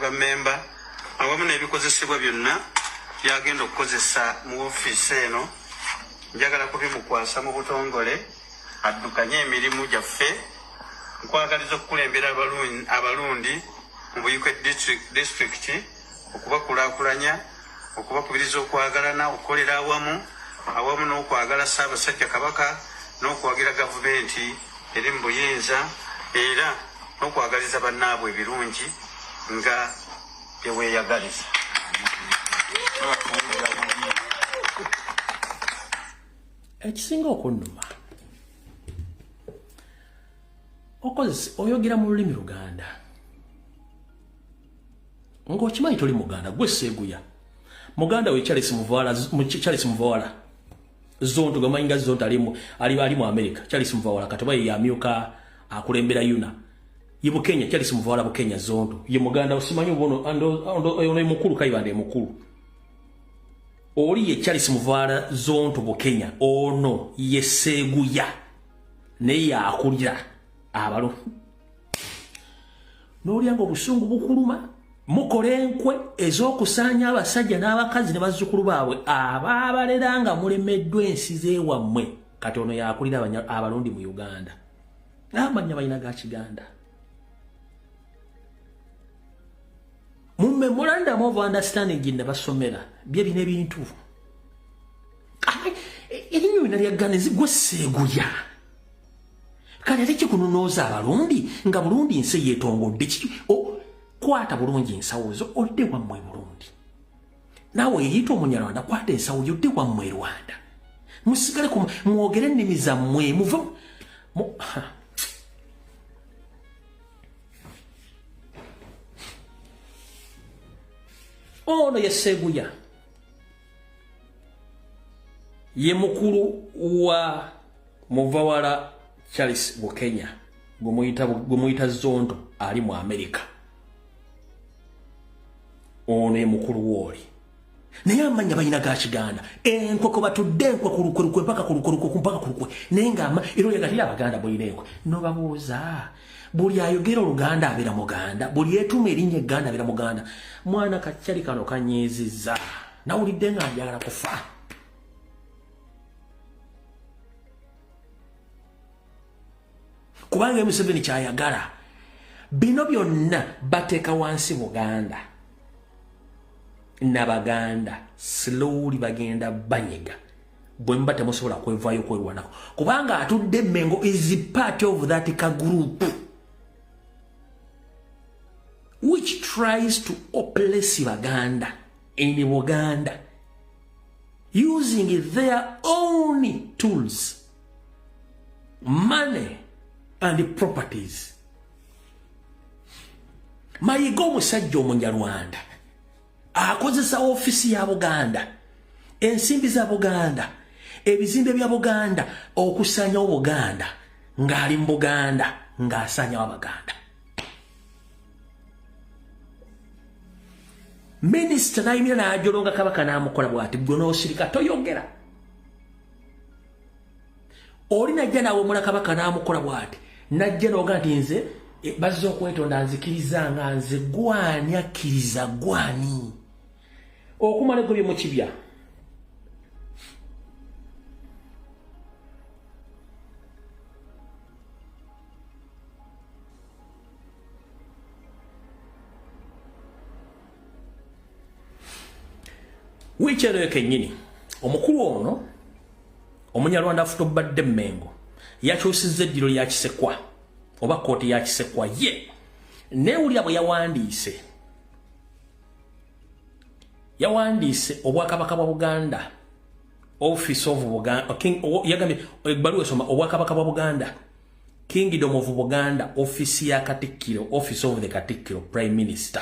bammemba awamu n'ebikozesebwa byonna byagenda okukozesa mu ofiisi eno. Njagala kubimukwasa mu butongole addukanye emirimu gyaffe. Nkwagaliza okukulembera Abalundi mu Buikwe Disitulikiti, okubakulaakulanya, okubakubiriza okwagalana, okukolera awamu, awamu n'okwagala Ssaabasajja Kabaka n'okuwagira gavumenti eri mu buyinza, era n'okwagaliza bannaabwe ebirungi nga bye weeyagaliza. Ekisinga okunnuma, okozesa oyogera mu lulimi Luganda ng'okimanyi toli Muganda. Gwe Seeguya, muganda we Charles Muvawala, Charles Muvawala Zonto, gamanyi nga Zonto ali mu America. Charles Muvawala kati oba ye yamyuka akulembera UNAA ye Bukenya. Charles Muvawala Bukenya Zonto ye muganda, osimanyi obono ono mukulu Kayibanda mukulu oli ye Charles Muvawala Zonto Bukenya, ono ye Seeguya naye yakulira abalo n'olyanga obusungu bukuluma. Mukola enkwe ez'okusaanya abasajja n'abakazi ne bazzukulu baabwe abaabalera nga mulemeddwa ensi z'ewammwe. Kati ono yakulira Abalundi mu Uganda, n'amanya balina ga Kiganda. Mu memorandum of understanding gye nabasomera bye bino ebintu erinnya byonna lya gwe Seeguya. Kale ate kikunonooza Abalundi nga Burundi nsi yeetongodde. Kwata bulungi ensawo zo odde wammwe Burundi. Naawe eyita Omunyarwanda, kwata ensawo yo odde wammwe Rwanda. Musigale mwogere ennimi zammwe muve. Ono ye Seguya, ye mukulu wa Muvawala Charles Bukenya gwemuyita Zonto ali mu America. Ono ye mukulu wooli, naye amanya balina ga Kiganda. Enkwe kwe batudde, enkwe ku lukwe lukwe mpaka ku lukwe lukwe mpaka ku lukwe, naye nga era oyagati Abaganda mulina enkwe. Nobabuuza, buli ayogera Oluganda abeera Muganda? Buli etuma erinnya Egganda abeera Muganda? Mwana kacyali kano kanyiizizza, nawulidde nga njagala kufa. Kubanga Museveni kyayagala bino byonna bateeka wansi Buganda nabaganda. Slowly bagenda banyiga bwe muba temusobola kwevaayo kwerwanako, kubanga atudde Mengo is part of that ka group which tries to oppress Baganda in Buganda using their own tools, money and properties. Mayiga omusajja Omunyarwanda akozesa ofiisi ya Buganda, ensimbi za Buganda, ebizimbe bya Buganda okusanyawo Buganda, ng'ali mu Buganda ng'asanyawo Abaganda. Minisita n'ayimira n'ajolonga Kabaka n'amukola bw'ati, gwe n'osirika toyogera. Oli najja n'awemula Kabaka n'amukola bw'ati, najja n'oga nti nze bazze okwetonda, nzikiriza nga nze gwani akkiriza gwani okumala egobye mu kibya. Wiiki eno kennyini omukulu ono Omunyarwanda afutobadde Mengo yakyusizza eddiro lya Kisekwa oba kooti ya Kisekwa. Ye neewulira bwe yawandiise Obwakabaka bwa Buganda, Office of Buganda King, yagambye ebbaluwa esoma Obwakabaka bwa Buganda, Kingdom of Buganda, Office ya Katikkiro, Office of the Katikkiro, Prime Minister,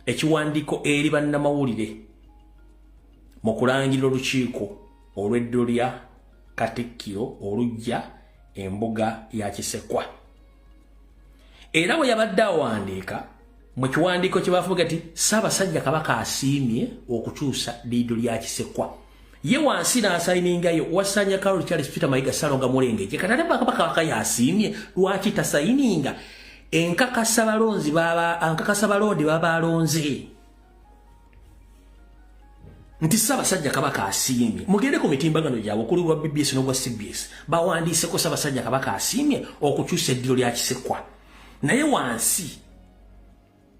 ekiwandiiko eri bannamawulire mu kulangirira olukiiko olw'eddiro lya Katikkiro olujja embuga ya Kisekwa. Era bwe yabadde awandiika mu kiwandiiko kye bafuga nti Ssaabasajja Kabaka asiimye okukyusa liido lya Kisekwa, ye wansi n'asayiningayo wasanya Carol Charles Peter Mayiga Ssalonga Mulengeje. Kati ate Kabaka yasiimye, lwaki tasayininga? Enkakasa balonzi baba ankakasa balondi baba alonzi nti Ssaabasajja Kabaka asiimye. Mugende ku mitimbagano gyabwe okuli gwa BBS n'ogwa CBS, bawandiiseko Ssaabasajja Kabaka asiimye okukyusa eddiro lya Kisekwa. Naye wansi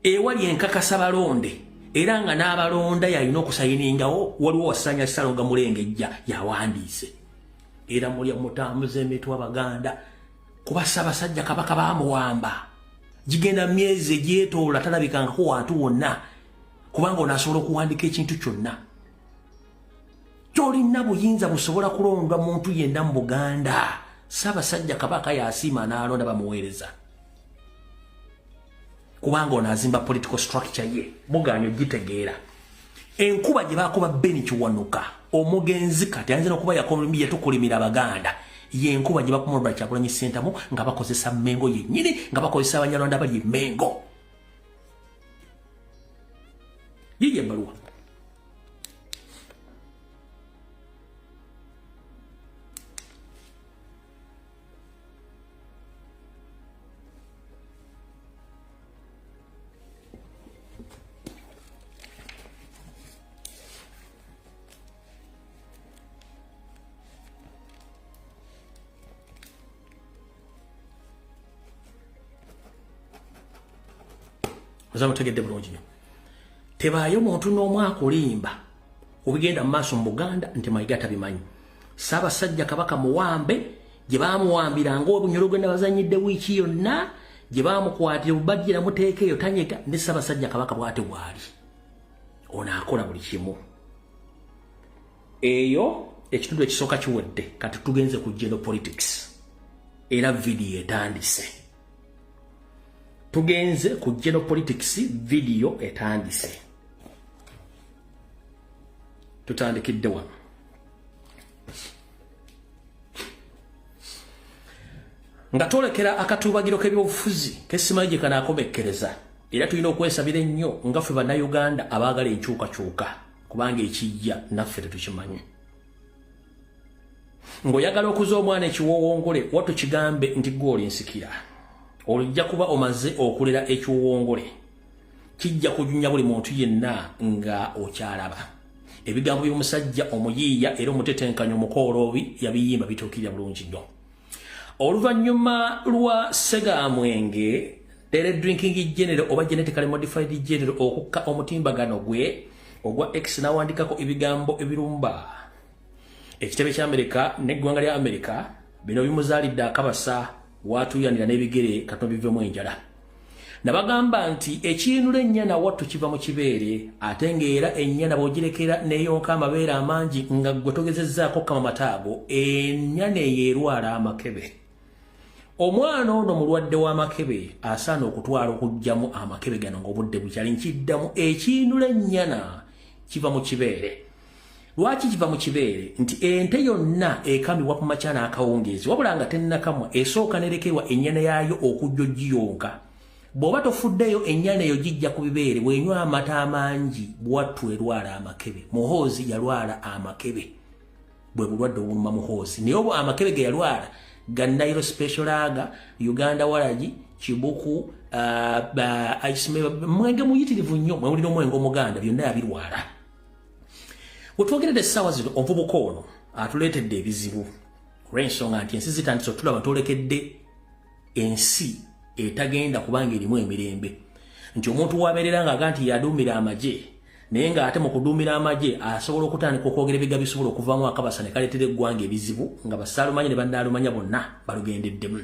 ewali enkakasa balonde era nga n'abalonda yalina okusayiningawo, waliwo Wasanya Ssalonga Mulengejja yawandiise. Era mulya mutambuza emitwe Abaganda kuba Ssaabasajja Kabaka baamuwamba gigenda myezi egyetoola talabikangako wantu wonna, kubanga ono asobola okuwandika ekintu kyonna. Tolina buyinza busobola kulondwa muntu yenna mu Buganda. Ssaabasajja Kabaka yasiima n'alonda bamuweereza, kubanga ono azimba political structure ye mugaanyi ogitegeera. Enkuba gye bakuba Beni Kiwanuka omugenzi kati ayinza n'okuba yatukulimira Abaganda, yenkuba gye bakuba Robert Kyagulanyi Ssentamu nga bakozesa Mengo yennyini, nga bakozesa Abanyarwanda bali e Mengo. Yiye ebbaluwa. Oza mutegedde bulungi nnyo. Tebaayo muntu n'omu akulimba obigenda mu maaso mu Buganda nti Mayiga tabimanyi. Ssaabasajja Kabaka muwambe, gye baamuwambira ng'obunyolo gwe nabazanyidde wiiki yonna, gye baamukwatira bubajjira muteeka eyo tanyega. Ne Ssaabasajja Kabaka bw'ate bw'ali, ono akola buli kimu. Eyo ekitundu ekisooka kiwedde, kati tugenze ku general politics era vidiyo etandise. Tugenze ku general politics, vidiyo etandise. Tutandikidde wano nga twolekera akatuubagiro k'ebyobufuzi kesimanyi gye kanaakomekkereza, era tulina okwesabira ennyo nga ffe Bannayuganda abaagala enkyukakyuka, kubanga ekijja naffe tetukimanyi. Ng'oyagala okuza omwana ekiwowongole, watu kigambe nti gwe oli nsikira, olujja kuba omaze okulera ekiwowongole kijja kujunya buli muntu yenna nga okyalaba. Ebigambo by'omusajja omuyiiya era omutetenkanya omukooloobi yabiyimba bituukirira bulungi nnyo. Oluvannyuma lwa Ssegamwenge Daily Drinking General oba Genetically Modified General okukka omutimbagano gwe ogwa X n'awandikako ebigambo ebirumba ekitebe kya Amerika n'eggwanga lya Amerika, bino bimuzaalidde akabasa waatuuyanira n'ebigere katono bivemu enjala. Nabagamba nti ekiyinula ennyana wattu kiva mu kibeere, ate ng'era ennyana bw'ogirekera n'eyonka amabeere amangi nga ggwe togezezzaako kama mataago, ennyana eyo erwala amakebe. Omwana ono mulwadde w'amakebe, asaana okutwala okuggyamu amakebe gano ng'obudde bukyali. Nkiddamu, ekiyinula ennyana kiva mu kibeere. Lwaki kiva mu kibeere? Nti ente yonna ekamibwa ku makya n'akawungeezi, wabula nga tennakamwa esooka nerekerwa ennyana yaayo okujja ogiyonka. Bw'oba tofuddeyo, ennyana eyo gijja ku bibeere, bw'enywa amata amangi bwattu erwala amakebe. Muhoozi yalwala amakebe, bwe bulwadde obuluma Muhoozi. Naye obwo amakebe ge yalwala ga Nile Special Lager, Uganda Waragi, Kibuku, mwenge muyitirivu nnyo, mwewulira omwenge omuganda, byonna yabirwala. Wetwogeredde essaawa zino, omuvubuka ono atuleetedde ebizibu olw'ensonga nti ensi zitandise otulaba twolekedde ensi etagenda kubanga erimu emirembe, nti omuntu wabeerera ng'aga nti yaduumira amagye, naye ng'ate mu kuduumira amagye asobola okutandika okwogera ebiga bisobola okuvaamu akabasa ne kaleetera eggwanga ebizibu, nga basaalumanya ne bannaalumanya bonna balugendeddemu.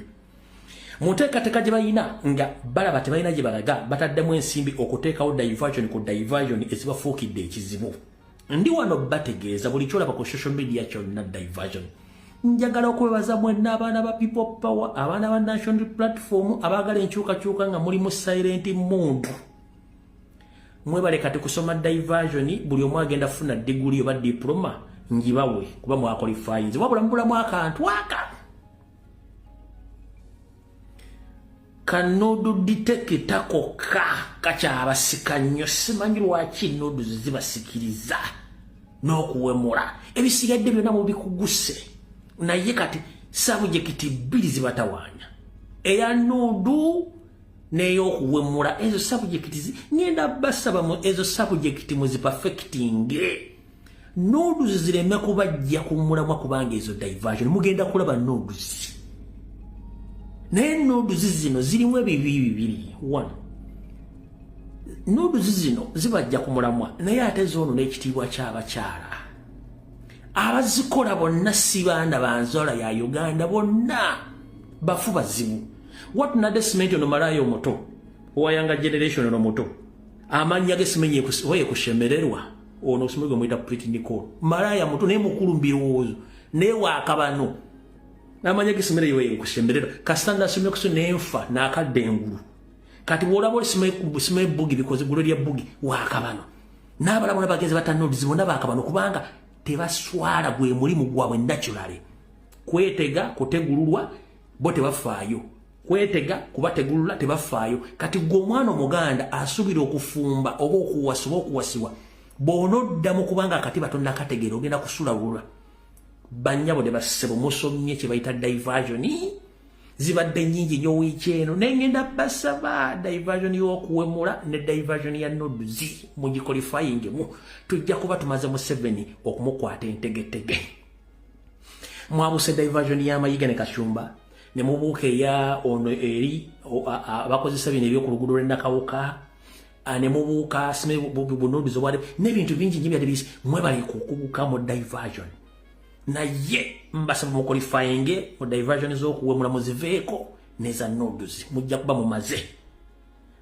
Mu nteekateeka gye balina nga balaba tebalina gye balaga, bataddemu ensimbi okuteekawo diversion ku diversion ezibafuukidde ekizibu. Ndi wano bategeeza buli kyolaba ku social media kyonna diversion. Njagala okwebaza mwenna abaana ba People Power, abaana ba National Platform, abaagala enkyukakyuka nga muli mu silent mode. Mwebale kati kusoma diversion. Buli omu agenda kufuna diguli oba diploma ngibawe kuba mwaqualifyinze, wabula mubulamu akantu aka ka nude detector kokka kakyabasika nnyo. Simanyi lwaki nudes zibasikiriza n'okuwemula, ebisigadde byonna mubikuguse, naye kati subject bbiri zibatawaanya, eya nude. N'ey'okuwemula, ezo subject ngenda basaba mu ezo subject muziperfecting. Nudes zireme kubajja ku mulamwa, kubanga ezo diversion mugenda kulaba nudes. Naye nudes zino zirimu ebibi bibiri. One, nudes zino zibajja ku mulamwa, naye ate zoono n'ekitiibwa ky'abakyala abazikola bonna si baana banzola ya Uganda, bonna bafu bazibu. Watunadde simenti ono malaaya omuto owa younger generation, ono muto amannya ge simenye oye kushemererwa, ono simenye gwe muyita Pretty Nicole, malaaya muto naye mukulu mbirowoozo, naye waakabano amanya ge simere yoye kushemererwa kasita nasomye kuso nenfa n'akadde engulu. Kati bw'olaba osime bugi bikoze gulo lya bugi waakabano n'abalabona bagenzi batanudizi bonna baakabano, kubanga tebaswala. Gwe mulimu gwabwe naturally kwetega kutegululwa, bo tebafaayo kwetega kubategulula, tebafaayo. Kati gwe omwana omuganda asuubira okufumba oba okuwasa oba okuwasibwa, bw'onoddamu kubanga akati batonnakategeera, ogenda kusulawulwa. Bannyabo ne bassebo, musomye kye bayita diversion, zibadde nnyingi nnyo wiiki eno, naye ngenda basaba diversion y'okuwemula ne diversion ya nudes mugiqualifyingemu. Tujja kuba tumaze Museveni okumukwata entegetege. Mwabuse diversion y'amayiga ne Kacumba, ne mubuuka eya ono eri abakozesa bino ebyokuluguudo lw'ennakawuka, ne mubuuka sime bunudes obwade n'ebintu bingi nnyo byadde biyise. Mwebale kukubuka mu diversion, naye mbasaba muqualifyinge mu diversion z'okuwemula, muziveeko neza nudes, mujja kuba mumaze.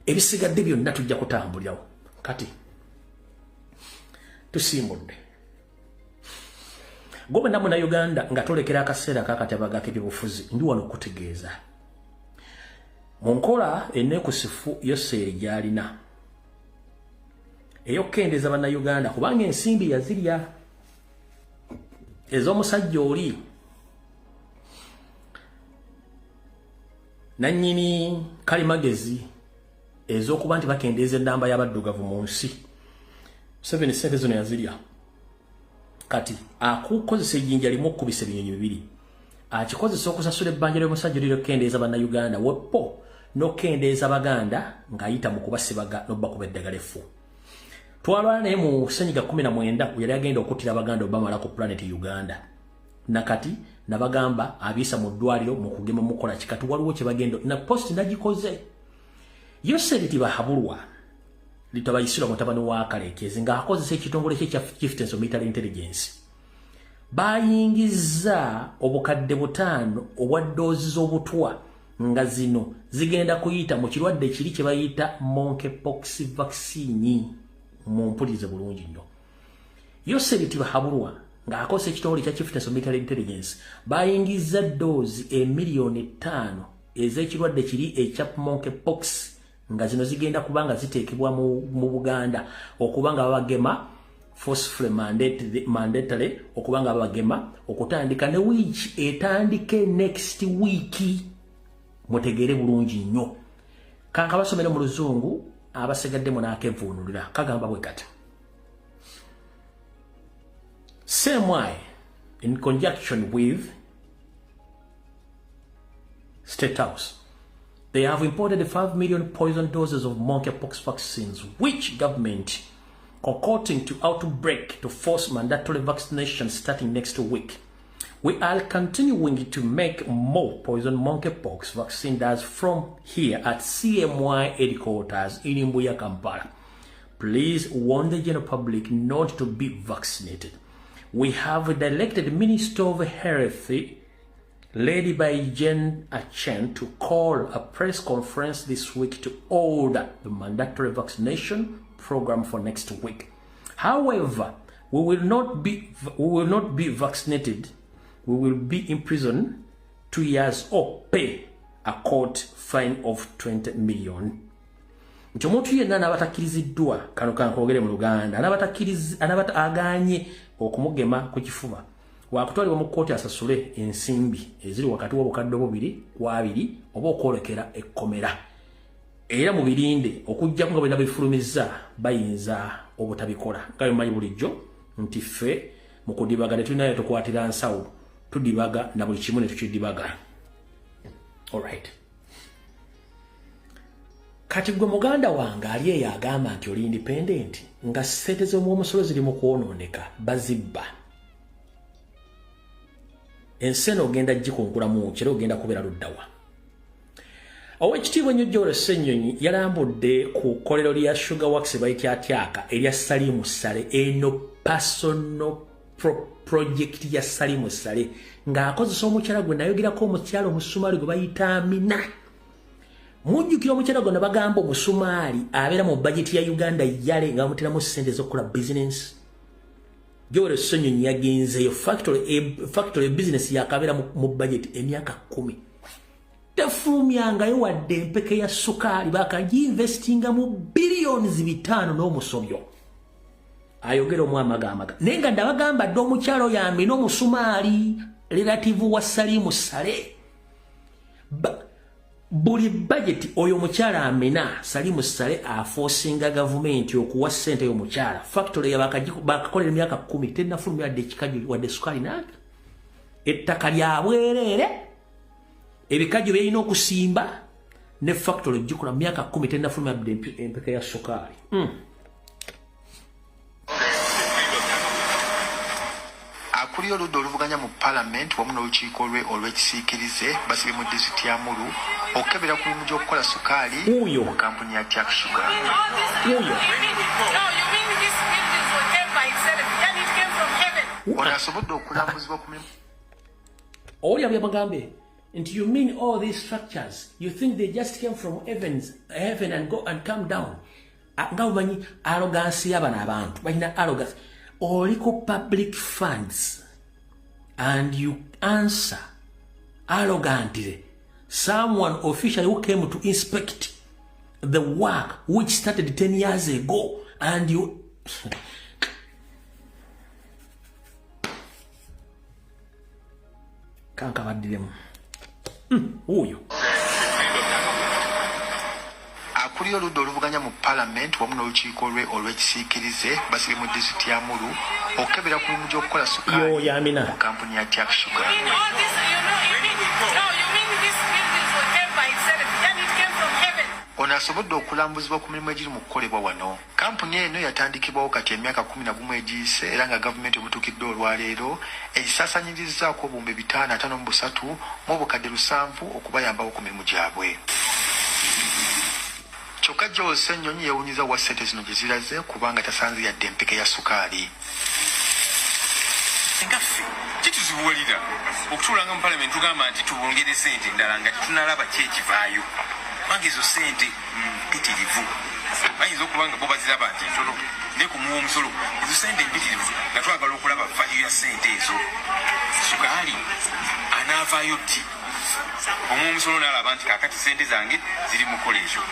Ebisigadde byonna tujja kutambulirawo. Kati tusimbudde gwe mwenna Munnayuganda nga tolekera akaseera kakatabaga k'ebyobufuzi. Ndi wano okutegeeza mu nkola eneekusifu yoseeri gy'alina ey'okukendeeza Bannayuganda, kubanga ensimbi yazirya ez'omusajja oli nannyini kalimagezi ez'okuba nti bakendeeza ennamba y'abaddugavu mu nsi. Museveni sente zino yazirya. Kati akukozesa ejjinja limu okukubisa ebinyonyi bibiri. Akikozesa okusasula ebbanja ly'omusajja oli ly'okukendeeza Bannayuganda wepo n'okukendeeza Baganda ng'ayita mu kubasibaga n'obbakuba eddagala effu. Twalwana naye mu senyiga 19 yali agenda okuttira Abaganda obamala ku planet Uganda. Nakati nabagamba abiisa mu ddwaliro mu kugema mukola kikati waliwo kye bagenda na post nagikoze. Yoseri Tibahabulwa Litabayisirwa mutabani wa Kalekezi ng'akozesa ekitongole kye kya Chieftaincy of Military Intelligence bayingizza obukadde 5 obwa ddoozi z'obutwa, nga zino zigenda kuyita mu kirwadde kiri kye bayita monkeypox vaccine. Mumpulirize bulungi nnyo. Yoseri Tibahabulwa ng'akozesa ekitongole kya Chieftaincy of Military Intelligence bayingizza ddoozi 5,000,000 ez'ekirwadde kiri ekya monkeypox, nga zino zigenda kuba nga ziteekebwa mu Buganda okuba nga babagema forcefully, mandatory okuba nga babagema okutandika ne wiiki etandike next week. Mutegeere bulungi nnyo. Kanka basomere mu Luzungu, abasigadde munaakevuunulira. Kagamba bwe kati: "CMI in conjunction with State House, they have imported 5 million poison doses of monkeypox vaccines, which government concocting to outbreak to force mandatory vaccination starting next week. We are continuing to make more poison monkeypox vaccine doses from here at CMI headquarters in Mbuya, Kampala. Please warn the general public not to be vaccinated. We have directed Minister of Health, led by Jane Aceng, to call a press conference this week to order the mandatory vaccination program for next week. However, we will not be vaccinated. We will be in prison 2 years or pay a court fine of 20 million." Nti omuntu yenna n'abatakkiriziddwa, kano kankwogere mu Luganda, anaba aganye okumugema ku kifuba, wakutwalibwa mu kkooti asasule ensimbi eziri wakati w'2,200 oba okwolekera ekkomera. Era mu birinde okujjako nga bwena bifulumizza bayinza obutabikola. Nga bimanyi bulijjo nti ffe mu kudibaga tetulinayo tukwatira nsawo, tudibaga na buli kimu ne tukidibaga. Alright. Kati gwe muganda wange ali eyo agamba nti oli independent, nga ssente z'omuwomusolo ziri mu kwonooneka, bazibba. Ensi eno ogenda gikunkulamu kera ogenda kubeera luddawa? Owekitiibwa ennyo Joel Ssenyonyi yalambudde ku kkolero lya Sugar Works bayityatyaka erya Salimu Sale. Eno personal project ya Salimu Sale ng'akozesa omukyala gwe nayogerako, omukyala Omusumaali gwe bayita Amina. Mujjukira omukyala gwe nabagamba, Omusumaali abeera mu bajeti ya Uganda yale nga bamuteramu ssente ez'okukola bizinensi? Joel Ssenyonyi yagenzeeyo. Factory business yakabeera mu budget emyaka 10, tefulumyangayo wadde empeke ya sukaali. Bakagiinvestinga mu billions 5 n'omusobyo. Ayogera omwamagamaga, naye nga ndabagamba dde omukyalo yamina Omusumaali, relative wa Salimu Sale. Buli budget oyo omukyala Amina, Salimu Sale aforcinga gavumenti okuwa ssente y'omukyala. Factory bakakolera emyaka 10, tenafulumya wadde ekikajjo, wadde sukaali. Nange ettaka lyabwereere, ebikajjo byerina okusimba ne factory gikola mu myaka 10, tenafulumya wadde empeka ya sukaali. Akulira oludda oluvuganya mu palamenti wamu n'olukiiko lwe olw'ekisiikirize basibye mu disitulikiti ya Mulu okukebera ku mirimu gy'okukola sukaali Wuuyo. mu kampuni ya Tiak Sugar. Wuuyo. No, you mean this buildings were came by itself and it came from heaven? Ono asobodde okulambuzibwa ku mirimu Owulira byabagambe nti, "You mean all these structures, you think they just came from heavens, heaven and go and come down?" Ah, nga bumanyi arrogance y'abano abantu balina arrogance. Oli ku public funds and you answer arrogantly someone officially who came to inspect the work which started 10 years ago and you kankabaddiremu. Wuuyo. Akulira oludda oluvuganya mu palamenti wamu n'olukiiko lwe olw'ekisiikirize basibye mu disitulikiti ya Mulu okukebera ku mirimu gy'okukola Yo, sukaali Yamina. mu kampuni ya Tiak Sugar. You mean all this, you mean, no, you mean this buildings were came by itself and it came from heaven? Ono asobodde okulambuzibwa ku mirimu egiri mu kukolebwa wano. Kampuni eno yatandikibwawo kati emyaka 11 egiyise, era nga gavumenti obutuukidde olwaleero egisaasanyirizzaako 553,700 okubayambako ku mirimu gyabwe. Kyokka Joel Ssenyonyi yeewunyiza wa ssente zino gye ziraze, kubanga tasanze yadde empeke ya sukaali. Nga ffe kituzibuwalira okutuulanga mu palamenti tugamba nti tubongere sente endala nga tetunalaba ki ekivaayo, kubanga ezo sente mpitirivu. Bayinza okuba nga bo baziraba nti ntono, naye kumuwa omusolo ezo sente mpitirivu, nga twagala okulaba value ya sente ezo. Sukaali anaavaayo ddi? Omuwa omusolo n'alaba nti kakati sente zange ziri mu kola ekyo.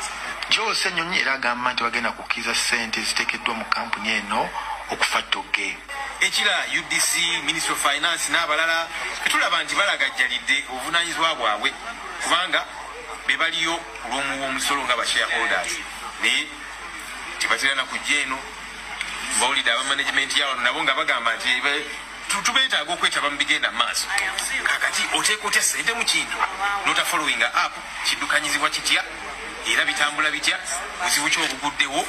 Joel Ssenyonyi era agamba nti bagenda kukkiriza ssente eziteekeddwa mu kampuni eno okufa ttogge. Ekira UDC, Ministry of Finance n'abalala, tetulaba nti balagajjalidde obuvunaanyizibwa bwabwe, kubanga be baliyo olw'omuwa omusolo nga ba shareholders, naye tebatera na kujja eno. Bawulidde aba management yawano nabo nga bagamba nti tubeetaaga okwetaba mu bigenda mu maaso. Kakati oteeka otya ssente mu kintu notafollowinga up kiddukanyizibwa kitya era bitambula bitya? Buzibu ki obuguddewo?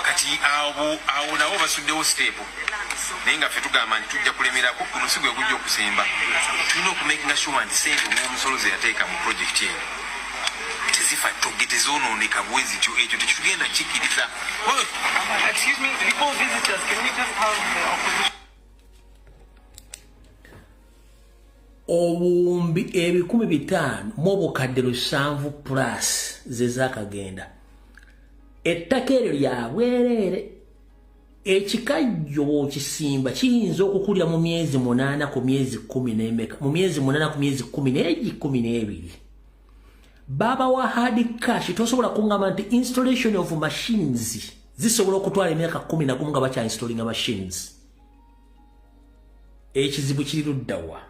Kati abo awo nabo basuddewo step, naye nga ffe tugamba nti tujja kulemerako. Guno si gwe gujja okusemba. Tulina okumakinga sure nti sente omuwomusolo ze yateeka mu project eno tezifa ttogge, tezonooneka bwe zityo. Ekyo tekitugenda kikkiriza. Excuse me, before visitors, can we just have the opposition? 557,000 plus ze zakagenda. Ettaka eryo lya bwereere. Ekikajjo bw'okisimba kiyinza okukulira mu myezi 8 ku myezi 10 n'emeka, mu myezi 8 ku myezi 10 n'egi 12. Babawa hard cash. Tosobola kuŋŋamba nti installation of machines zisobola okutwala emyaka 11 nga bakya installinga machines. Ekizibu kiri luddawa?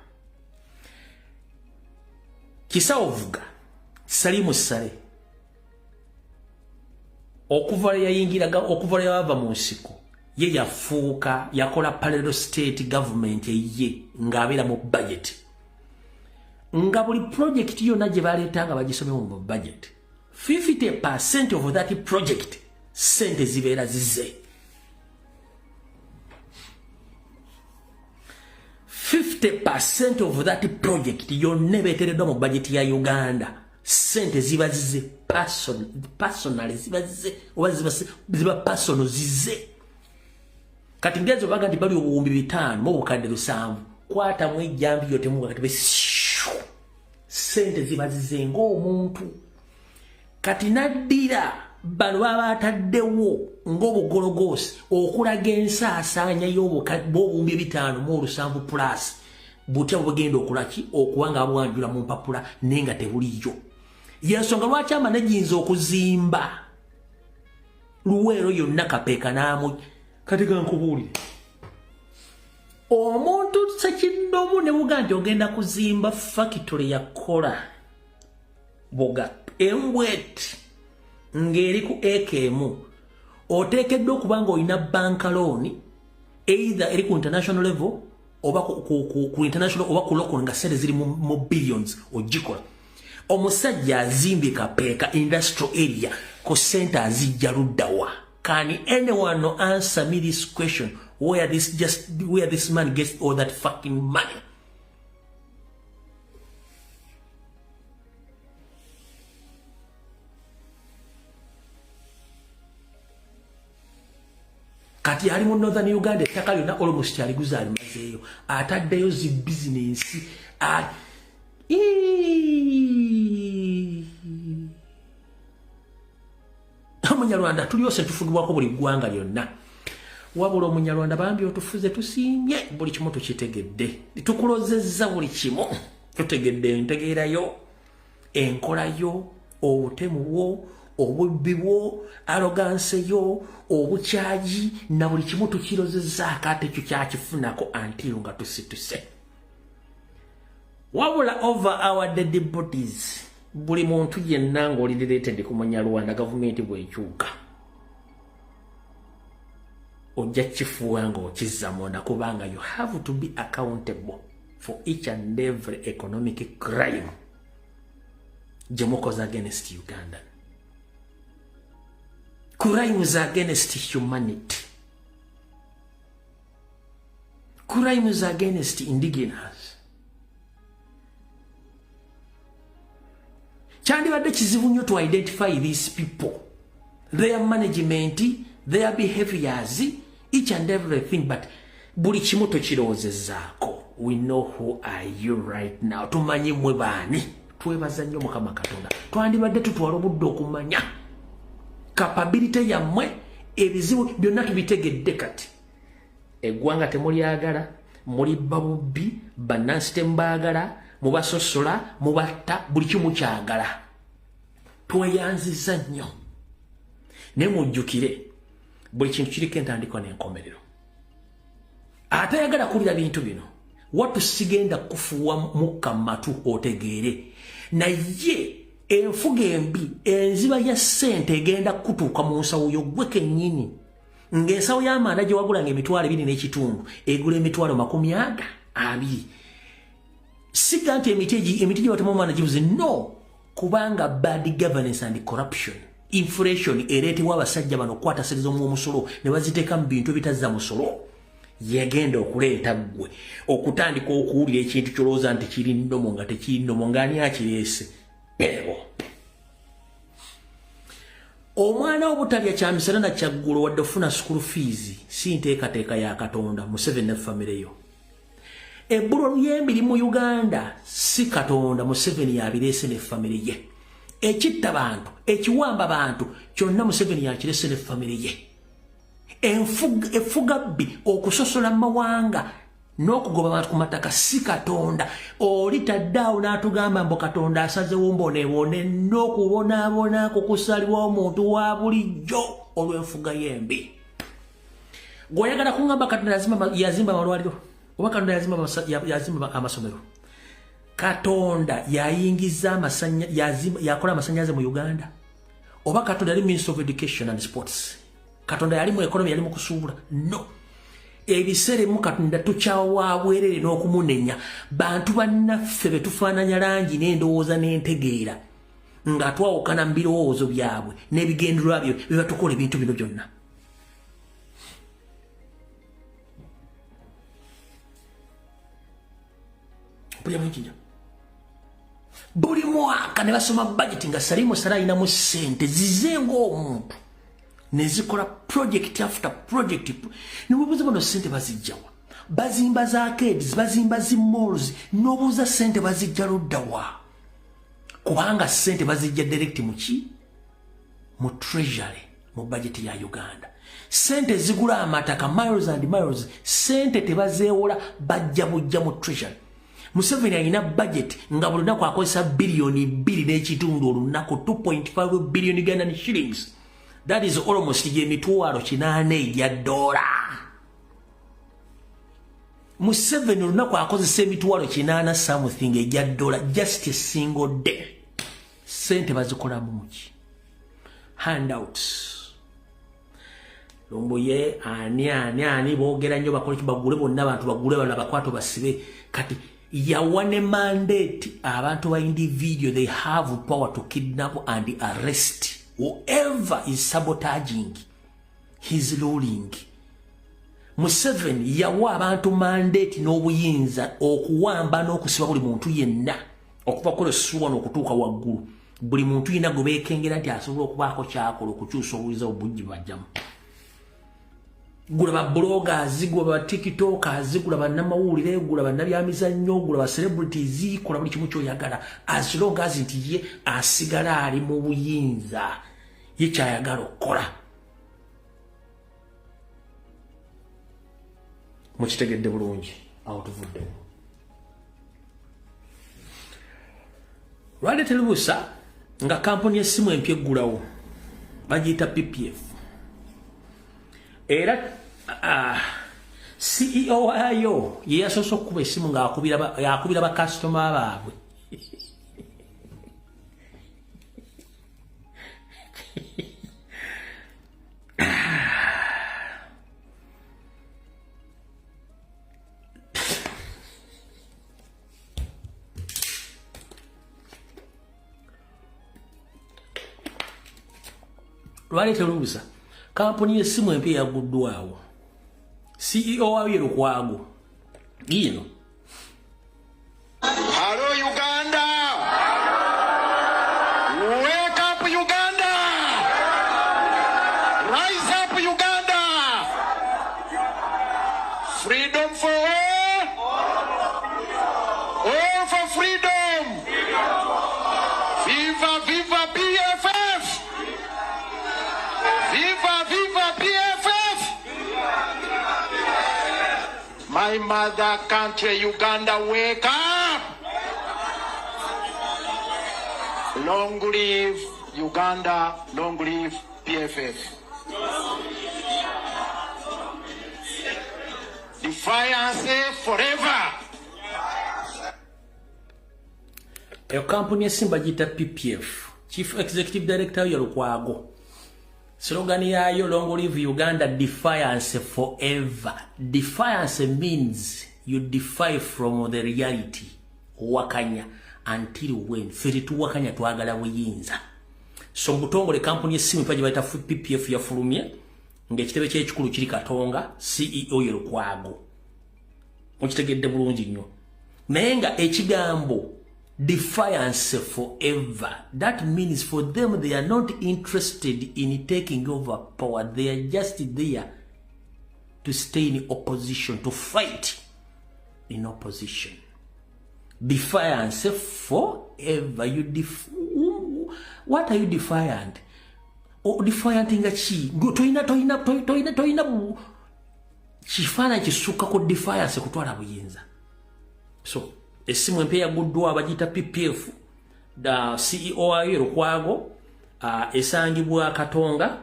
Kisawo vuga Salimu Sale okuva lwe yayingiraga, okuva lwe yava mu nsiko, ye yafuuka yakola parallel state government eye ng'abeera mu budget, nga buli project yonna gye baleeta nga bagisomye mu budget. 50% of that project sente zibeera zize. 50% of that project yonna ebeetereddwa mu budget ya Uganda, sente ziba zize personal, ziba zize oba ziba personal zize. Kati ngezo baga nti bali 5,700, kwatamu ejjambi yo temuga kati sente ziba zize ng'omuntu. Kati naddira bano baba bataddewo ng'obugologoosi okulaga ensaasaanya y'obuwumbi 507 plus butya bugenda okulaki okuba nga bwanjula mu mpapula naye nga tebuliyo. Yensonga lwaki amanejinza okuzimba Luweero yonna Kapeeka n'amu. Kati gankubuulire, omuntu sekinnomu ne buga nti ogenda kuzimba factory yakola boga embwet ng'eri ku eka emu, oteekeddwa okuba nga olina bank loan either eri ku international level oba ku international oba ku local, nga sente ziri mu billions ogikola. Omusajja azimbye Kapeeka industrial area ku sente azijja luddawa? Can anyone answer me this question, where this man gets all that fucking money? Kati ali mu Northern Uganda, ettaka lyonna almost aliguza, alimazeeyo, ataddeyo zi bizinensi. Omunyarwanda tulyose tufugibwako buli ggwanga lyonna. Wabula omunyarwanda bambi otufuze, tusiimye, buli kimu tukitegedde, tukulozezza buli kimu tutegedde, entegeerayo, enkolayo, obutemu bwo, obubbi bwo, arrogance yo, obukyayi na buli kimu tukirozezzaako, ate ekyo kyakifunako until nga tusituse. Wabula over our dead bodies, buli muntu yenna ng'oli related ku munyarwanda, gavumenti bwekyuka ojja kifuwa ng'okizza munda, kubanga you have to be accountable for each and every economic crime gye mukoze against Uganda, crimes against humanity, crimes against indigenous. Kyandibadde kizibu nnyo to identify these people, their management, their behaviors, each and everything, but buli kimu tokirowozezaako. We know who are you right now. Tumanyi mwe baani. Twebaza nnyo Mukama Katonda. Twandibadde tutwala obudde okumanya capability yammwe. Ebizibu byonna tubitegedde. Kati eggwanga temulyagala, mulibba bubbi, bannansi temubaagala, mubasosola, mubatta, buli kimu kyagala. Tweyanziza nnyo, naye mujjukire buli kintu kiriko entandikwa n'enkomerero. Atayagala kuwulira bintu bino, watu sigenda kufuuwa mukka matu otegeere, naye enfuga embi, enziba ya ssente egenda kutuuka mu nsawo yo gwe kennyini, ng'ensawo y'amanda gye wagulanga 25,000 egula 200,000. Siga nti emiti gye batema omwana gibuze, no, kubanga bad governance and corruption, inflation ereetebwa abasajja bano okukwata omusolo ne baziteeka mu bintu ebitazza musolo, yegenda okuleeta ggwe okutandika okuwulira ekintu kyolowooza nti kiri normal nga tekiri normal. Ng'ani akireese? Ebo omwana obutalya kyamisana na kyaggulo wadde ofuna school fees si nteekateeka ya Katonda. Museveni ne famire yo, ebbulo ly'emirimu Uganda si Katonda, Museveni yabireese ne famire ye. Ekitta bantu, ekiwamba bantu kyonna, Museveni yakirese ne famire ye. Enfuga bbi, okusosola mawanga n'okugoba abantu ku mataka si Katonda. Oli taddaawo n'atugamba mbu Katonda asazewo mboneebone n'okubonaabona kukusalibwa omuntu wa bulijjo olw'enfuga y'embi. Gweoyagala kuŋŋamba Katonda yazimba amalwaliro oba Katonda yazimba amasomero? Katonda yayingiza yakola amasannyalaze mu Uganda? Oba Katonda yali Minister of Education and Sports? Katonda yali mu economy, yali mu kusuubula? No, ebiseera ebimu Katonda tukyawa bwerere n'okumunenya. Bantu bannaffe be tufaananya langi n'endowooza n'entegeera. Nga twawukana mu birowoozo byabwe n'ebigendererwa byo bye batukola ebintu bino byonna. Buli mwaka ne basoma budget nga Salimu Sala alinamu ssente zize ng'omuntu ne zikola project after project. Ne weebuuza, bano ssente bazijjawa? Bazimba za arcades, bazimba zi malls, n'obuuza ssente bazijja luddawa? Kubanga ssente bazijja direct muki? Mu treasury, mu budget ya Uganda. Ssente zigula amataka miles and miles, ssente tebazeewola, bajja bujja mu treasury. Museveni alina budget nga buli lunaku akozesa 2.5 biliyoni olunaku, 2.5 billion Ugandan shillings. That is almost 800,000 egya dola. Museveni olunaku akozesa 800,000 something egya dola, just a single day. Sente bazikolamu muki? Handouts. Lumbuye, ani ani ani, boogera nnyo, bakole ki? Bagule bonna abantu, bagule bala, bakwato, basibe. Kati yawa ne mandate abantu ba individual, they have power to kidnap and arrest whoever is sabotaging his ruling. Museveni yawa abantu mandate n'obuyinza okuwamba n'okusiba buli muntu yenna okuva kola essuwa n'okutuuka waggulu. Buli muntu yenna gwe beekengera nti asobola okubaako kyakola okukyusa obuyinza, obujji bajjamu. Gula ba bloggers, gula ba TikTokers, gula bannamawulire, gula bannabyamizannyo, gula ba celebrities, kola buli kimu kyoyagala, as long as nti ye asigala ali mu buyinza, ye kyayagala okukola. Mukitegedde bulungi? Awo tuvuddewo. Lwali terubusa nga kampuni y'essimu empya eggulawo, bagiyita PPF, era CEO waayo ye yasoose okukuba essimu ng'akubira bakasitoma baabwe. Lwali terubusa, kampuni y'essimu empya yaguddwawo, CEO waayo ye Lukwago ino. Hello Uganda! Wake up Uganda! Rise up Uganda! Freedom for all! All for freedom! Viva viva PFF! Viva viva PFF! My mother country Uganda, wake up! Long live Uganda, long live PFF. Defiance forever. Eyo kampuni y'essimu bagiyita PPF, chief executive director yo Lukwago. Slogan yaayo, "Long live Uganda, defiance forever." Defiance means you defy from the reality, owakanya. Until when? Ffe tetuwakanya, twagala buyinza. So mu butongole, kampuni y'essimu empya gye bayita PPF yafulumye ng'ekitebe ky'ekikulu kiri Katonga, CEO ye Lukwago. Mukitegedde bulungi nnyo? Naye nga ekigambo defiance forever, that means for them, they are not interested in taking over power. They are just there to stay in opposition, to fight in opposition. Defiance forever. What are you defiant? O defiant nga ki? Toyina, toyina, toyina, toyina kifaananyi kisukka ku defiance, kutwala buyinza. So essimu empya yaguddwa, bagiyita PPF, da CEO wayo Lukwago, esangibwa Katonga,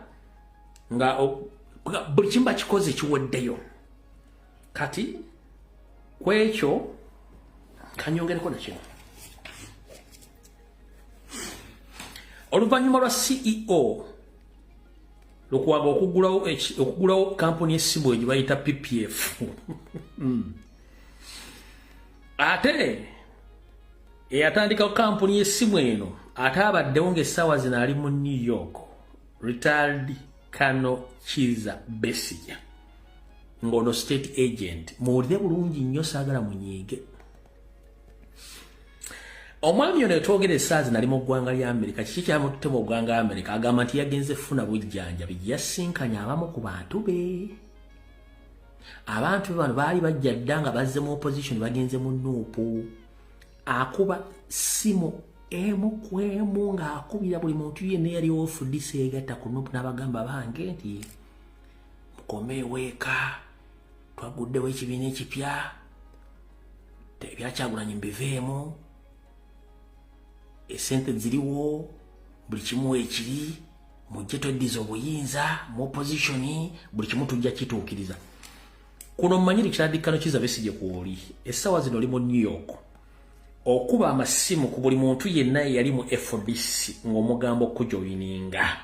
nga buli kimu bakikoze kiweddeyo. Kati kwekyo kanyongereko nakino. Oluvannyuma lwa CEO Lukwago okugulawo kampuni y'essimu egyo bayita PPF, ate Eyatandika kampuni y'essimu eno ate abaddewo ng'essaawa zino ali mu New York, retired Colonel Kizza Besigye, ng'ono state agent. Muwulire bulungi nnyo, saagala munyiige. Omwami ono etwogera essaawa zino ali mu ggwanga lya Amerika. Kiki kyamututte mu ggwanga lya Amerika? Agamba nti yagenze funa bujjanjabi. Yasinkanye abamu ku bantu be. Abantu be bano baali bajja dda nga bazze mu opposition, bagenze mu NUP. Akuba simu emu ku emu ng'akubira buli muntu yenna eyali FDC yegatta ku NUP n'abagamba bange nti mukomeewo eka, twaguddewo ekibiina ekipya, ebyakyagulanyi mbiveemu, esente ziriwo, buli kimu ekiri, mujje tweddiza obuyinza mu opposition, buli kimu tujja kituukiriza. Kuno mmanyi Richard Kano Kizza Besigye kwoli essaawa zino oli mu New York, okuba amasimu ku buli muntu yenna eyali mu FDC ng'omugamba okujoyininga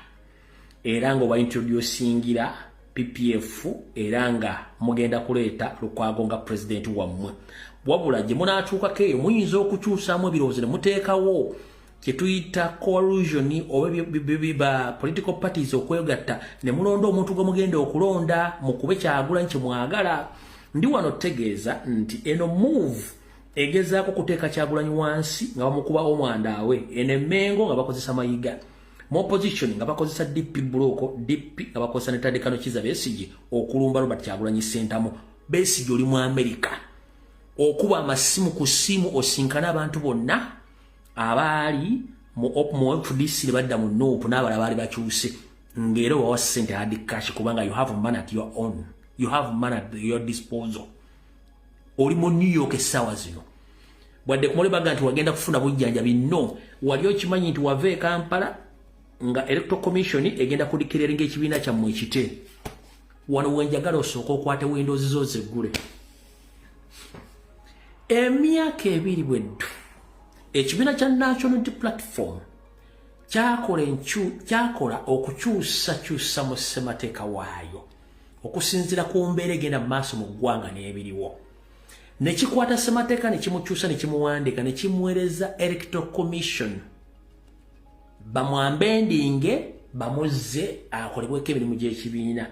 era ng'obaintroducingira PPF era nga mugenda kuleeta Lukwago nga pulezidenti wammwe. Wabula gye munaatuukako eyo muyinza okukyusaamu ebirowoozo ne muteekawo kye tuyita coalition oba ba political parties okwegatta ne mulonda omuntu gwe mugenda okulonda mukube Kyagulanyi kye mwagala. Ndi wano tegeeza nti eno move egezaako kuteeka Kyagulanyi wansi nga bamukuba omwandaawe eno emmengo nga bakozesa Mayiga, mu opposition nga bakozesa DP block, DP nga bakozesa ne Tadekano Kizza Besigye okulumba Robert Kyagulanyi Ssentamu. Besigye, oli mu America, okuba amasimu ku simu osinkana abantu bonna abaali mu FDC ne badda mu NUP n'abalala baali bakyuse, ng'era obawa ssente hard cash kubanga you have money at your own, you have money at your disposal. Oli mu New York essaawa zino, bwadde kumuli baga nti wagenda kufuna bujjanjabi, no wali okimanyi nti wava e Kampala nga Electoral Commission egenda kudeclaringa ekibiina kyammwe ekite. Wano wenjagala osooka okwate windows zo zeggule. Emyaka 2 bweddu ekibiina kya National Unity Platform kyakola okukyusakyusa mu ssemateeka waayo okusinziira ku mbeera egenda mu maaso mu ggwanga n'ebiriwo, ne kikwata ssemateeka ne kimukyusa ne kimuwandiika ne kimuweereza Electoral Commission bamwamendinge, bamuzze akolebweko emirimu gy'ekibiina.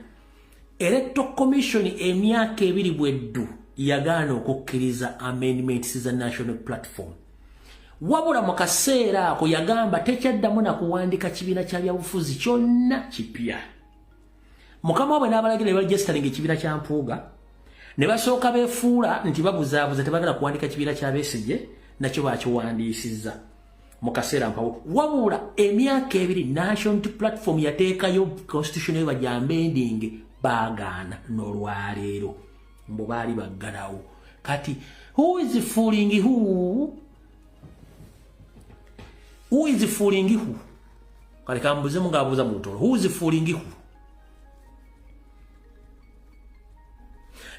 Electoral Commission emyaka 2 bweddu yagaana okukkiriza amendments za National Platform. Wabula mu kaseera ako yagamba tekyaddamu na kuwandika kibiina kya byabufuzi kyonna kipya. Mukama waabwe n'abalagira ne baregisteringa ekibiina kya Mpuuga ne basooka beefuula nti babuzaabuza, tebagala kuwandika kibiina kya Besigye, nakyo bakiwandiisizza mu kaseera mpawo. Wabula emyaka 2 National Platform yateekayo constitution eyo bagyamendinge, baagaana n'olwaleero mbu baali baggalawo. Kati who is fooling who? Who is fooling who? Kale kambuze mungaabuuza mu Lutoro, who is fooling who?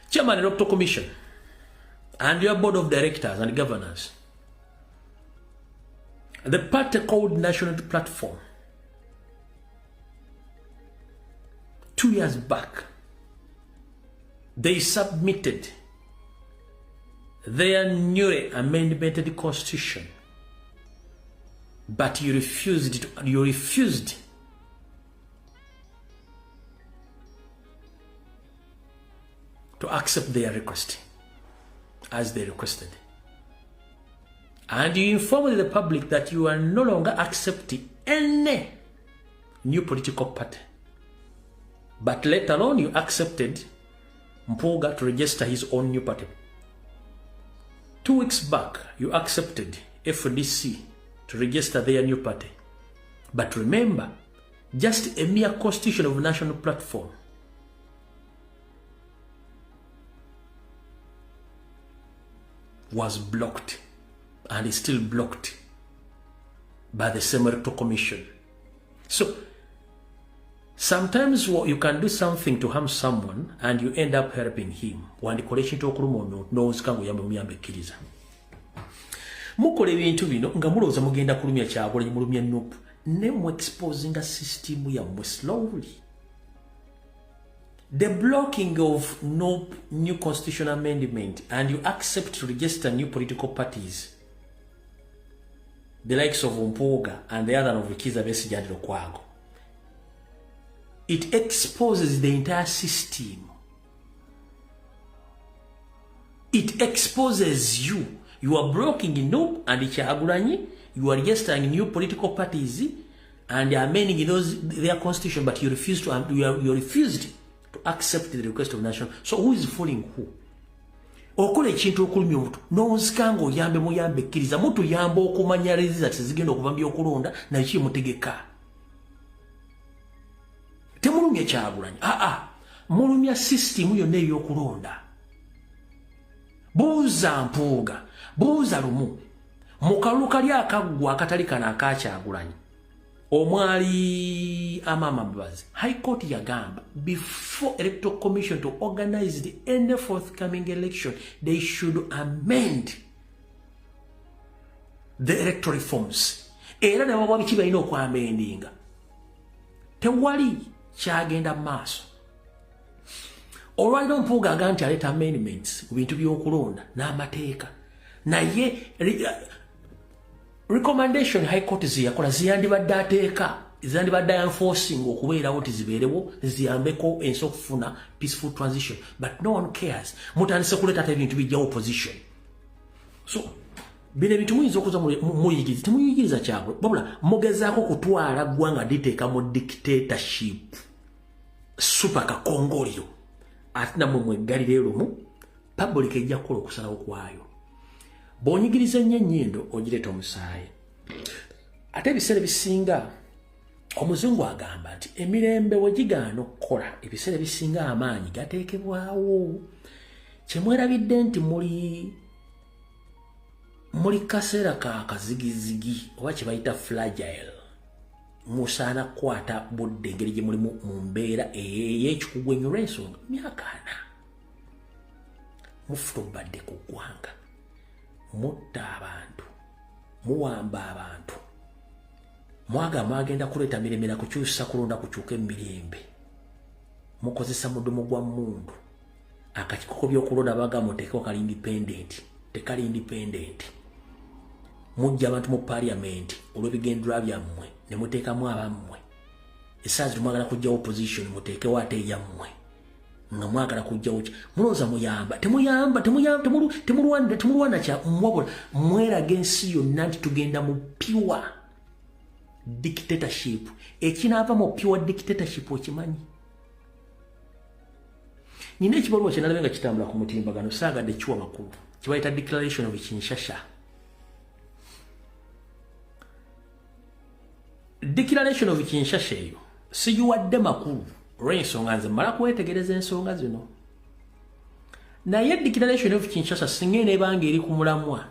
Chairman, Electoral Commission and your board of directors and governors, the party called National Platform, 2 years back they submitted their newly amended constitution, but you refused to accept their request as they requested. And you informed the public that you are no longer accepting any new political party. But let alone you accepted Mpuuga to register his own new party. 2 weeks back, you accepted FDC to register their new party. But remember, just a mere constitution of National Platform was blocked and is still blocked by the same Electoral Commission. So sometimes you can do something to harm someone and you end up helping him. Wandikola ekintu okuluma omuntu n'owunzika ng'oyamba muyamba ekkiriza. Mukola ebintu bino nga mulowooza mugenda kulumya Kyagulanyi, mulumya NUP ne mu exposinga system yammwe slowly. The blocking of no new constitutional amendment and you accept to register new political parties. The likes of Mpuuga and the other of Kizza Besigye and Lukwago. It exposes the entire system. It exposes you. You are blocking NUP and Kyagulanyi. You are registering new political parties and amending those their constitution, but you refuse to you refused to accept the request of national. So who is fooling who? Okola ekintu okulumya omuntu n'onzika ng'oyambe muyambe kkiriza mutuyamba okumanya results zigenda okuva mu by'okulonda naye kimutegeka. Temulumya Kyagulanyi, aa mulumya system yonna ey'okulonda. Buuza Mpuuga, buuza Lumu mu kalulu kali akaggwa akatali kano aka Kyagulanyi omwali Amama Mbabazi, High Court yagamba before Electoral Commission to organize the any forthcoming election, they should amend the electoral reforms. Era ne babawa biki balina okwamendinga. Tewali kyagenda mu maaso. Olwaliro Mpuuga aga nti aleeta amendments ku bintu by'okulonda n'amateeka, naye recommendation High Court zeyakola ziyandibadde ateeka, ziyandibadde enforcing okubeerawo nti zibeerewo ziyambeko ensi okufuna peaceful transition, but no one cares. Mutandise kuleeta ate ebintu bijjawo opposition. So bino ebintu muyinza okuza muyigiriza, temuyigiriza kyabwe, wabula mugezaako kutwala ggwanga liteeka mu dictatorship super kakongoliro. Ate nammwe mweggalire lumu, public ejja kukola okusalawo kwayo. Bw'onyigiriza ennyo ennyindo ogireeta omusaayi. Ate ebiseera ebisinga omuzungu agamba nti emirembe we gigaana okukola, ebiseera ebisinga amaanyi gateekebwawo. Kyemwerabidde nti muli kaseera ka kazigizigi oba kye bayita fragile. Musaana kukwata budde engeri gye mulimu mu mbeera ey'ekikugu ennyo, olw'ensonga myaka 40 mufutobadde ku ggwanga, mutta abantu, muwamba abantu, mwaga mwagenda kuleeta mirembe na kukyusa kulonda kukyuka emirembe. Mukozesa mudumu gwa mmundu. Akakiiko ko by'okulonda baga muteekeko kali independent, tekali independent. Mujja abantu mu parliament olw'ebigendererwa byammwe ne muteekamu abammwe. Essaawa zino mwagala kuggyawo opposition, muteekewo ate eyammwe nga mwagala kuggyawo ki? Mulowooza muyamba? Temuyamba, temulwana, temulwana kya wabula mweraga ensi yonna nti tugenda mu pure dictatorship. Ekinaava mu pure dictatorship okimanyi. Nina ekibaluwa kye nalabye nga kitambula ku mutimbagano, saagadde kiwa makulu, kibayita Declaration of Kinshasa. Declaration of Kinshasa eyo sigiwadde makulu olw'ensonga nze mmala kwetegereza ensonga zino, naye Declaration of Kinshasa singa eneebanga eri ku mulamwa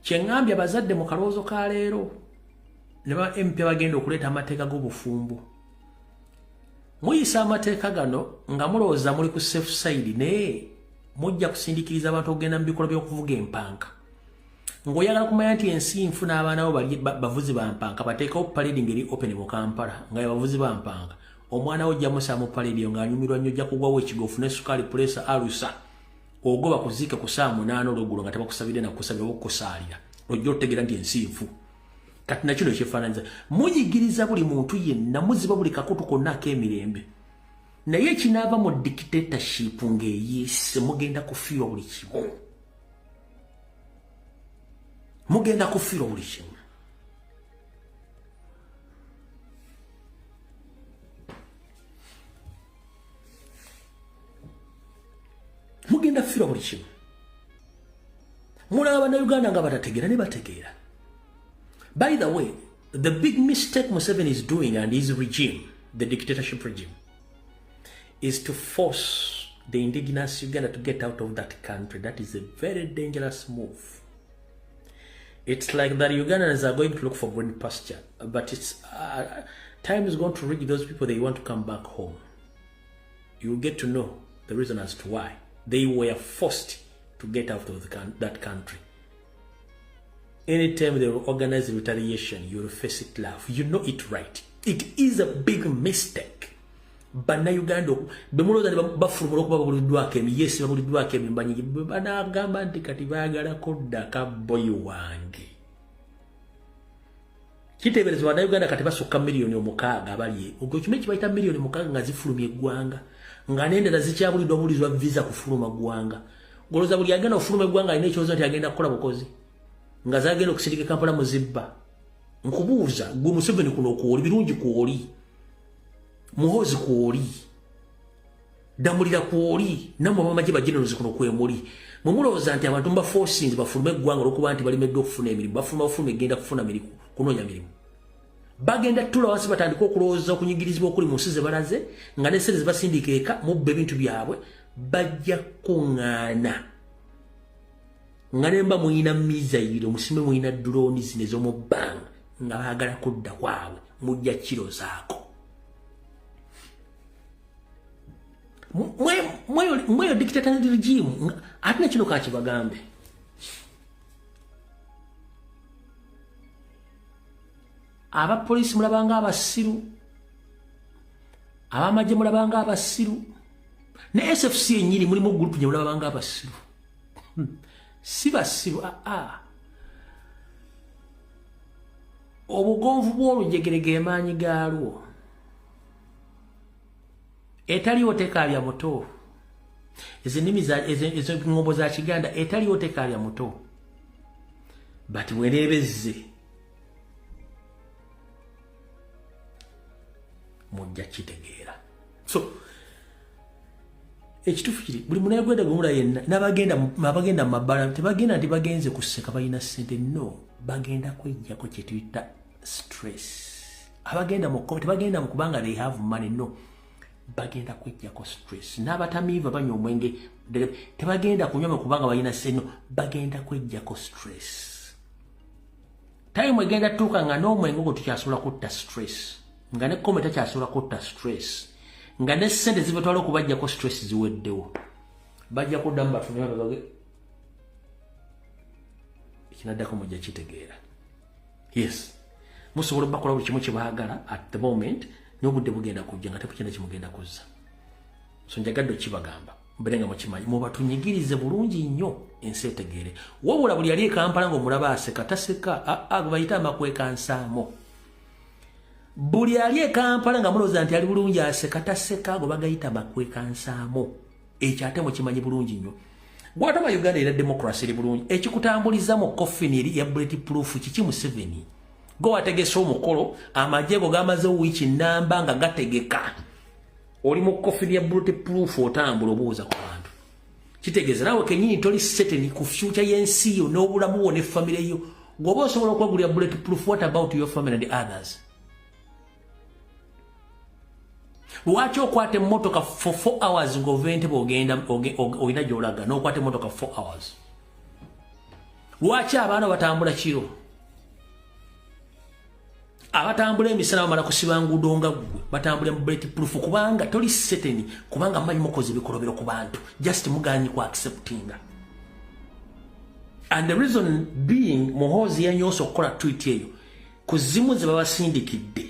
kyeŋŋambye abazadde mu kalowoozo ka leero ne ba MP bagenda okuleeta amateeka g'obufumbo, muyisa amateeka gano nga mulowooza muli ku safe side, naye mujja kusindikiriza abantu okugenda mu bikolwa by'okuvuga empanka. Ng'oyagala kumanya nti ensi nfu n'abaana bo bali bavuzi ba mpanka, bateekawo parade ng'eri open mu Kampala nga bavuzi ba mpanka. Omwana wo ojja musaa mu parade eyo ng'anyumirwa nnyo, ojja kugwawo ekigo, ofune sukaali, puleesa, alusa, ogoba kuziika ku saa 8 olweggulo nga tebakusabidde nakusabira oba okukusaalira, ojja otutegeera nti ensi nfu. Kati nakino kyefaananyiza, muyigiriza buli muntu yenna, muziba buli kakutu konna ak'emirembe, naye ekinaava mu dictatorship ng'eyiise, mugenda kufiirwa buli kimu, mugenda kufiirwa buli kimu. Mugenda kufiirwa buli kimu. Mulaba bannayuganda nga batategeera ne bategeera. By the way, the big mistake Museveni is doing and his regime, the dictatorship regime, is to force the indigenous Uganda to get out of that country. That is a very dangerous move. It's like that Ugandans are going to look for green pasture, but it's time is going to reach those people, they want to come back home. You get to know the reason as to why they were forced to get out of that country. Anytime they will organize retaliation, you will face it love. You know it right. It is a big mistake. Bannayuganda bemulowooza ne bafuluma olwokuba babuliddwako yes, babuliddwako emimbanyi, bwe banaagamba nti kati baagalako ddaka boyi wange, kiteeberezebwa bannayuganda kati basukka 6 miliyoni abali ogwo kimu kibayita 6 miliyoni nga zifulumya eggwanga, nga n'endala zikyabuliddwa bulizwa visa kufuluma ggwanga. Golooza buli agenda okufuluma eggwanga alina ekirowoozo nti agenda kukola bukozi, nga zagenda okusindika e Kampala muzibba. Nkubuuza gwe Museveni, kuno kwoli birungi, kwoli Muhozi, kwoli Damulira, kwoli nammwe abamagye ba generals, kuno kwemuli mwe mulowooza nti abantu mubaforcinze bafulume eggwanga olwokuba nti balemeddwa okufuna emirimu, bafuluma bafuluma egenda kufuna mirimu, kunoonya mirimu. Bagenda tula wansi batandike okulowooza okunyigirizibwa okuli mu nsi ze balaze, nga ne sente zebasindika eka mubba ebintu byabwe. Bajja kuŋŋaana nga nemba muyina missile, musime muyina drone zino ez'omu bbanga, nga baagala kudda kwabwe. Mujja kirozaako mweyo dictator regime. Ate nekino kakibagambe, abapoliisi mulabanga abasiru, abamagye mulabanga abasiru, ne SFC enyini mulimu group gye mulabanga abasiru. Si basiru, aa, obugonvu bw'olujegere gemaanyi gaalwo. Etaliwo tekaabya muto. Ezo ennimi, ezo ŋŋombo za Kiganda, etaliwo tekaabya muto. But bweneebezze mujja kitegeera. So ekituufu kiri, buli munayuganda gwemula yenna n'abagenda abagenda mu mabbala tebagenda nti bagenze kuseka balina ssente, no, bagenda kwejjako kyetuyita stress. Abagenda mu tebagenda mu kubanga they have money, no, bagenda kwejjako stress. N'abatamiiva banywa omwenge tebagenda kunywa kubanga balina ssente, no, bagenda kwejjako stress. Time egenda tuuka nga n'omwenge ogwo tukyasobola kutta stress, nga ne kome takyasobola kutta stress, nga ne ssente zibatwala okubajjako stress ziweddewo, bajja kuddamu batunebagage. Ekinaddako mujja kitegeera. Yes, musobola bakola buli kimu kyebaagala at the moment, n'obudde bugenda kujja nga tekukina kimugenda kuzza. So njagadde okibagamba mbere nga mukimanyi, mubatunyigirize bulungi nnyo ensi etegeere. Wabula buli yali e Kampala ng'omulaba aseka taseka, aa, bayite amakweka nsaamo. Buli ali e Kampala nga mulowooza nti ali bulungi aseka taseka, go bagayita makweka nsaamo. Ekyo ate mukimanyi bulungi nnyo. Gwataba Uganda era democracy eri bulungi, ekikutambuliza mu coffin eri ya bullet proof kiki? Museveni go wategese omukolo, amagye go gamaze wiiki namba nga gategeka, oli mu coffin ya bullet proof otambula obuuza ku bantu. Kitegeeza naawe kenyini toli certain ku future y'ensi yo n'obulamu bwo ne family yo. Gwoba osobola okwegulira bullet proof, what about your family and others? Lwaki okwata emmotoka for 4 hours ng'ova Entebbe ogenda olina gy'olaga, n'okwata emmotoka 4 hours? Lwaki abaana batambula kiro? Abatambula emisana bamala kusiba nguudo nga ggwe batambula mu bullet proof, kubanga toli certain, kubanga mumanyi mukoze ebikolobero ku bantu, just muganyi ku acceptinga. And the reason being, Muhoozi yanyoose okukola tweet eyo ku zimu ze babasindikidde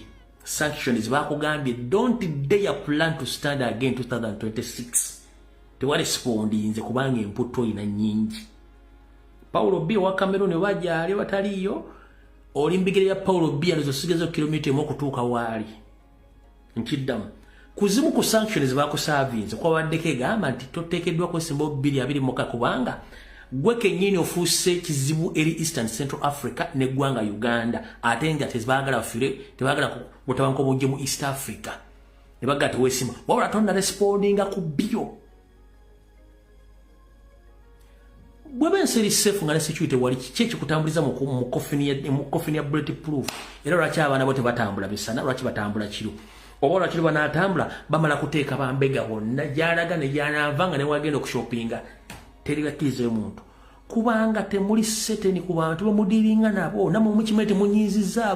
sanctions, bakugambye don't dare plan to stand again 2026. Tewarespondinze kubanga emputtu oyina nnyingi. Paulo B owa Cameroon bajali bataliyo, oli mbigere ya Paulo B alizosigezo kilomita 1 okutuuka waali. Nkiddamu, kuzimu ku sanctions bakusavinze kwabaddeko egamba nti toteekeddwa kwesimbawo 2026 kubanga gwe kennyini ofuuse kizibu eri Eastern Central Africa neggwanga Uganda, ate nga tebaagala bafire, tebaagala butabanko bujje mu East Africa, ne bagaa teweesimba. Wabula tonna respondinga ku byo. Bweba ensi eri safe nga ne security wali, kiki ekikutambuliza mu coffin ya bullet proof? Era lwaki abaana bo tebatambula misana? Lwaki batambula kiro? Oba lwakiro banaatambula bamala kuteeka bambega bonna gyalaga ne gyanaava nga newagenda okushopinga teribakkirizayo muntu, kubanga temuli certain ku bantu bemudiringa nabo. Namwe mukimanyi temunyiizizza.